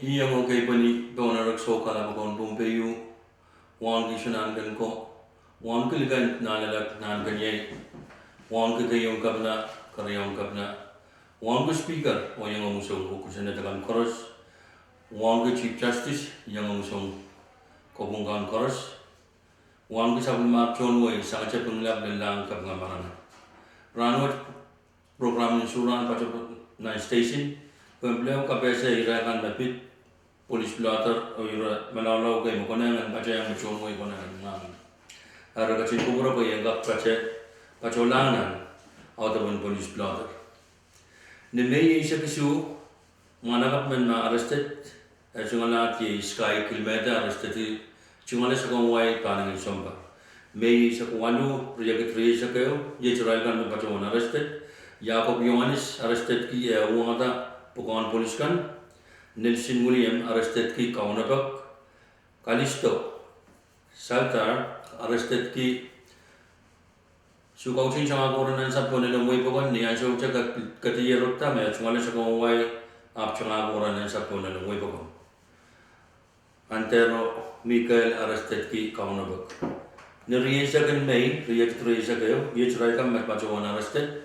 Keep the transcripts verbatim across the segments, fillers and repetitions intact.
Iang oh keipweni pohn erek soukahlap pokon Pohnpei, wahnki soun nahnken ko, wahnki likan nahnalek nahnken iei, wahnki keieun kepina, keriaun kepina, wahnki Speaker oh iang omw soun koakoakoasoanehdi kan koaros, wahnki Chief Justice iang omw soun kopwung kan koaros, wahnki sapwellimomwi tohn wehi, sangete Pingelap, Lellahng, Kapinga, Marangi. Rahnwet program en Surahn patopato nan station, pwehn pil kapehse irail kan me pid police blotter oh ire malaulau kei me konehng en patohwan me tohn wehi konehng en ngang. Eri ketin kupwure pwe I en kak patohlahng nan audepen police blotter. Ni Mei eisek isuh, mwahnakapw men me arrested, e tungoal aht iei Sky Kilmeda, arrestedki tungoale sakau en wai pahnangin sounpar. Mei eisek waluh, riekid rieisek ehu, iet irail kan me patohwan arrested: Yakob Ioanis, arrestedki eh uhwongada pwukoahn police kan; Nelson William, arrestedki Kaunopek; Kalisto Saltar, arrestedki Sukautihn Tangahki Wara Nansapw Pohnlen Weipokon, ni ansowohte kadierekda me tungoale sakau en wai ahpw tangahki wara nansapw Pohnlen Weipokon; Antero Mikael, arrestedki Kaunopek. Ni rieisek en Mei, riekid rieisek ehu, iet irail kan me patohwan arrested: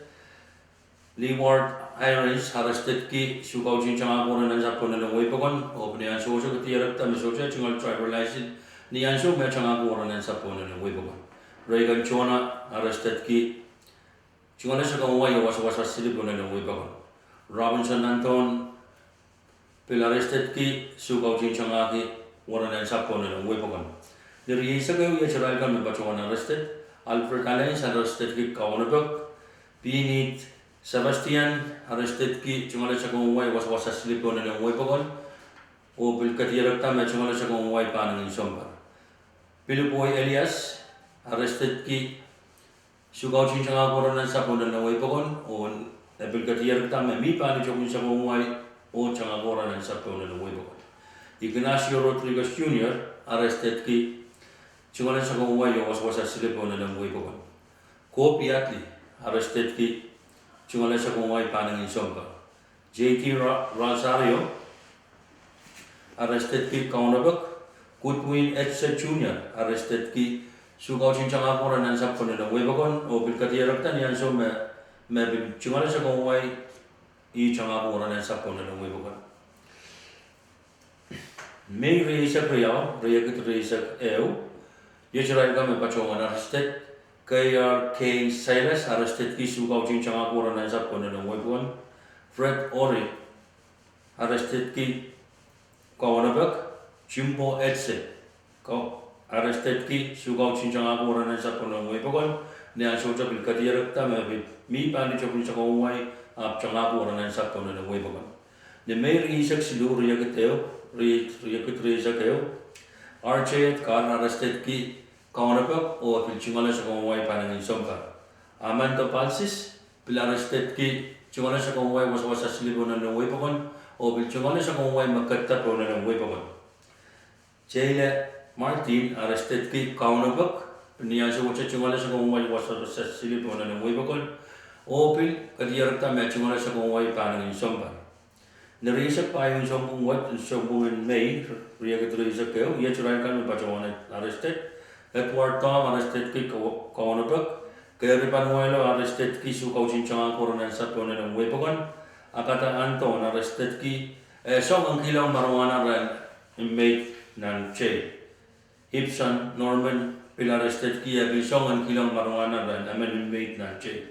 Leeward Irons, arrestedki Sukautihn Tangahki Wara Nansapw Pohnlen Weipokon, oh pil ni ansowohte kadierekda me sohte tungoal driver license, ni ansou me tangahki wara nansapw Pohnlen Weipokon. Reagan Jonah, arrestedki tungoale sakau en wai oh wasawasa sili Pohnlen Weipokon. Robinson Anthon, pil arrestedki Sukautihn Tangahki Wara Nansapw Pohnlen Weipokon. Ni rieisek ehu, iet irail kan me patohwan arrested: Alfred Allens, arrestedki Kaunopek; Pinit Sebastian, arrestedki tungoale sakau en wai wasawasa sili Pohnlen Weipokon, oh pil kadierekda me tungoale sakau en wai pahnangin sounpar; Pilipoi Elias, arrestedki Sukautihn Tangahki Wara Nansapw Pohnlen Weipokon, oh e pil kadierekda me mi pahn itokon sakau en wai oh tangahki wara nansapw Pohnlen Weipokon; Ignacio Rodriguez Junior, arrestedki tungoale sakau en wai oh wasawasa sili Pohnlen Weipokon; Kobe Atli, arrestedki tungoale sakau en wai pahnangin sounpar; J T Ra-, Rosario, arrestedki Kaunopek; Goodwin Etze Junior, arrestedki Sukautihn Tangahki Wara Nansapw Pohnlen Weipokon, oh pil kadierekda ni ansou me, me pil tungoale sakau en wai, ih tangahki wara nansapw Pohnlen Weipokon. Mei rieisek riau, riekid rieisek ehu, iet irail kan me patohwan arrested: K R K Silas, arrestedki Sukautihn Tangahki Wara Nansapw Pohnlen Weipokon; Fred Ori, arrestedki Kaunopek; Jimbo Etze, arrestedki Sukautihn Tangahki Wara Nansapw Pohnlen Weipokon, ni ansowohte pil kadierekda me pil mi pahn itokon sakau en wai ahpw tangahki wara nansapw Pohnlen Weipokon. Ni Mei rieisek siluh, riekid ehu, rie-, riekid rieisek ehu, R J Edgar, arrestedki Kaunopek, oh pil tungoale sakau en wai pahnangin sounpar. Armando Palsis, pil arrestedki tungoale sakau en wai wasawasa sili Pohnlen Weipokon, oh pil tungoale sakau en wai me ketido Pohnlen Weipokon. Jayla Martin, arrestedki Kaunopek, ni ansowohte tungoale sakau en wai wasawasa sili Pohnlen Weipokon, oh pil kadierekda me tungoale sakau en wai pahnangin sounpar. Ni rieisek pahieu, sounpwong wet, sounpwong en Mei, riekid rieisek ehu, iet irail kan me patohwan arrested: Edward Tom, arrestedki Kau-, Kaunopek; Keri Panuelo, arrestedki Sukautihn Tangahki Wara Nansapw Pohnlen Weipokon; Akata Anthon, arrestedki, eh, soangen kihlong marijuana rehn inmate nan jail; Ibson Norman, pil arrestedki, eh, pil soangen kihlong marijuana rehn emen inmate nan jail;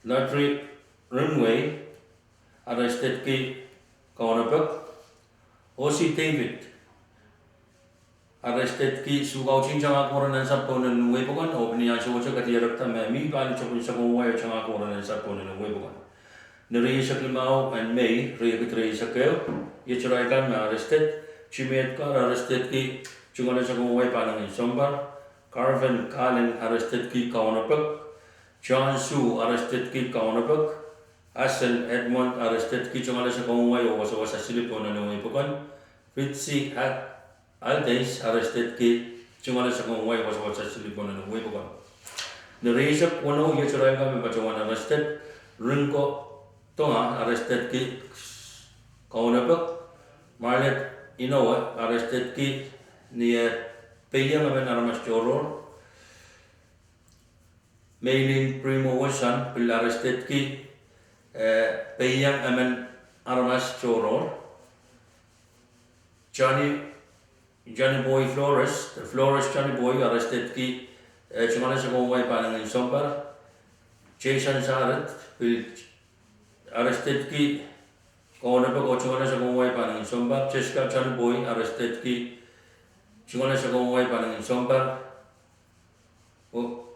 Latry Rimway, arrestedki Kaunopek; Osi David, arrestedki Sukautihn Tangahki Wara Nansapw Pohnlen Weipokon, oh pil ni ansowohte kadierekda me mi pahn itokon sakau en wai oh tangahki wara nansapw Pohnlen Weipokon. Ni rieisek limau en Mei, riekid rieisek ehu, iet irail kan me arrested: Jimmy Edgar, arrestedki tungoale sakau en wai pahnangin sounpar; Carven Kalen, arrestedki Kaunopek; John Sue, arrestedki Kaunopek; Hassel Edmond, arrestedki tungoale sakau en wai oh wasawasa sili Pohnlen Weipokon; Fitzy Al-, Aldeis, arrestedki tungoale sakau en wai wasawasa sili Pohnlen Weipokon. Ni rieisek weneu, iet irail kan me patohwan arrested: Ringo Tonga, arrestedki Kaunopek; Marlet Inoue arrestedki ni eh peiong emen aramas tohrohr. Meilin Primo Wilson pil arrestedki eh peiong emen aramas tohrohr. Johnny, Johnny Boy Flores, Flores Johnny Boy arrestedki eh tungoale sakau wai pahnengin sounpar. Jason Sarit pil arrestedki kaunopok oh tungoale sakau wai pahnengin sounpar. Jessica Johnny Boy arrestedki tungoale sakau wai pahnengin sounpar. Oh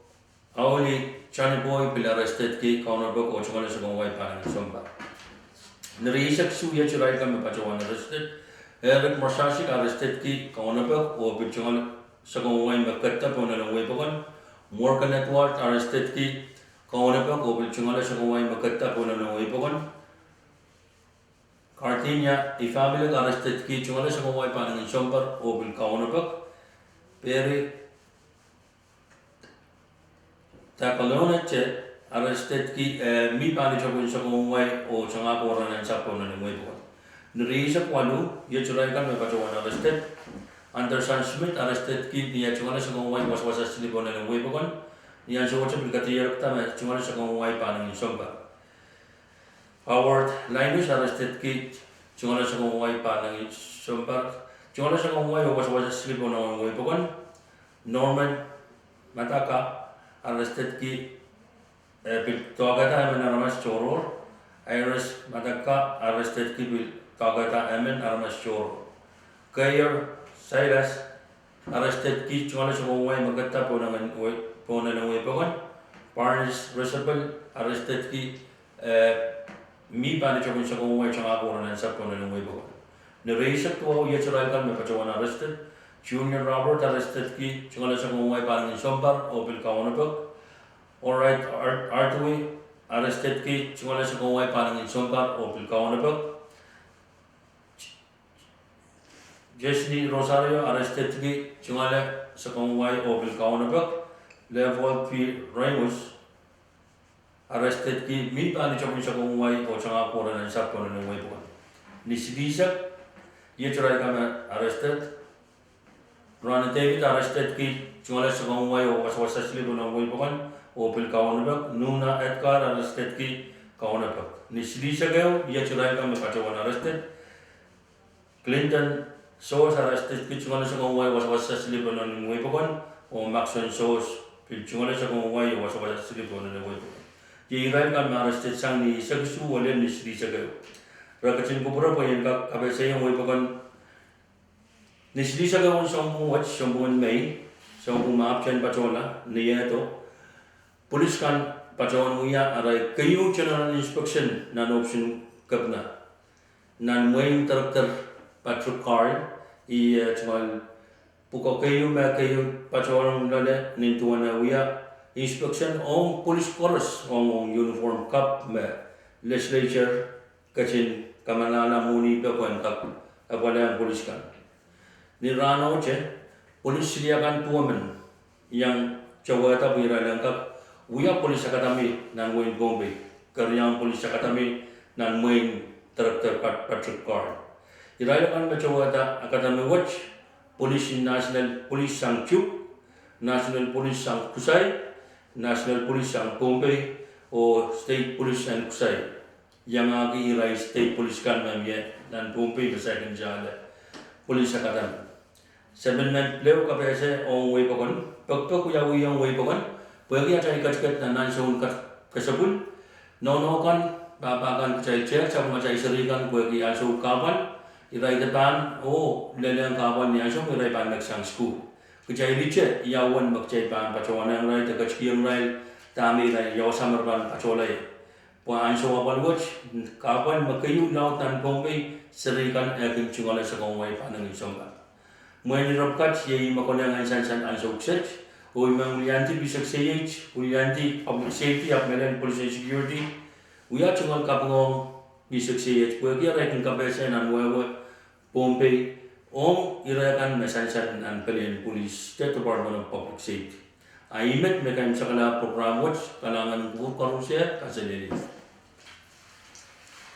Auli Johnny Boy pil arrestedki kaunopok oh tungoale sakau wai pahnengin sounpar. Ni rieisek isuh iet irail kan me patohwan arrested. Eric Marsasic arrestedki kaunopok oh pil tungoale sakau wai me ketido pohn elen wehi pokon. Morgan Edward arrestedki kaunopok oh pil tungoale sakau wai me ketido pohn elen wehi pokon. Cardinia Ifamilek arrestedki tungoale sakau wai pahnengin sounpar oh pil kaunopok. Perry Takalonete arrestedki eh mi pahn itokon sakau wai oh tangahki nan sahpw pohn elen wehi pokon. Ni rieisek waluh iet irail kan me patohwan arrested. Anderson Smith arrestedki ni eh tungoale sakau wai wasawasa sili pohn elen wehi pokon. Ni ansou wet pil kadehdehiong me tungoale sakau wai pahnengin sounpar. Howard Linus arrestedki tungoale sakau wai pahnengin sounpar. Tungoale sakau wai oh wasawasa sili pohn elen wehi pokon. Norman Madaka arrestedki eh pil doakehda emen aramas tohrohr. Iris Madaka arrestedki pil doakehda emen aramas tohrohr. Keir Silas arrestedki tungoale sakau wai me ketido pohn elen wehi pokon. Barnes Resapel arrestedki eh mi pahn itokon sakau wai tangahki nan sahpw pohn elen wehi pokon. Ni rieisek duwau iet irail kan me patohwan arrested. Junior Robert arrestedki tungoale sakau wai pahnengin sounpar oh pil kaunopok. Allred Artui arrestedki tungoale sakau wai pahnengin sounpar oh pil kaunopok. Jesny Rosario arrestedki tungoale sakau wai oh pil kaunopok. Leopold P Ramos arrestedki mi pahn itokon sakau wai oh tangahki nan sahpw pohn elen wehi pokon. Ni silihsek iet irail kan me arrested. Ronnie David arrestedki tungoale sakau wai oh wasawasa sili pohn elen wehi pokon oh pil kaunopok. Nuna Edgar arrestedki kaunopok. Ni silihsek ehu iet irail kan me patohwan arrested. Clinton Source arrestedki tungoale sakau wai wasawasa sili pohn elen wehi pokon oh Maxon Source pil tungoale sakau wai oh wasawasa sili pohn elen wehi pokon. Iei irail kan me arrested sang ni eisek isuh oh lel ni silihsek ehu. Re ketin kupwure pwe I en kak kapehsehiong wehi pokon. Ni silihsek ehu en sounpwong wet, sounpwong en Mei, sounpwong me ahpwtehn patohla, ni eh do, polis kan patohwan wia arail keieu general inspection nan ohpis en kepina nan mwehin Director Patrick Carl. Ih eh tungoal pwukoa keieu me keieu patohwan loale nin duwen eh wia inspection ong polis koaros ong uniform kapw me legislature ketin kamalahla mwohni pwe en kak apwalehng polis kan. Ni rahnohte, polis siliakan duwemen iang towehda pwe irail en kak wia police academy nan wehin Pohnpei, keriaun police academy nan mwehin Director Pat- Patrick Carl. Irail akan me towehda academy wet, police en national police sang Chuuk, national police sang Kusai, national police sang Pohnpei, oh state police en Kusai. Iangahki irail state police kan me mie nan Pohnpei me saikinte ale police academy. Sapwellimen pilehu kapehse ong wehi pokon, pekpek wiawi ong wehi pokon, pwehki atail ketiket nan ansoun kesepwil. Nohno kan, pahpa kan, kitail tehk sapwung atail seri kan pwehki ansou kahpwal, irail de pahn oh lelehng kahpwal ni ansou me irail pahn mehkot sang sukuhl. Kitail ite ia uwen me kitail pahn patohwanohng irail de ketikihong irail dahme irail iawasa me re pahn patohlaie. Pwe ansou apwal wet, kahpwal me keieu laud nan Pohnpei, seri kan eh kin tungoale sakau wai pahnengin sounpar. Mwein ire pwukat iei me konehng en sansal ansou kiset, oh I men wiliandi P six A H, wiliandi Public Safety ahpw mehlel Police and Security, wia tungoal kapinga ong P six A H pwehki irail kin kapehse nan wehwe Pohnpei ong ire kan me sansal nan pelien polis de Department of Public Safety. A I met me kin sakala program wet, kalahngan en kupwur koarusie, kaselehlie.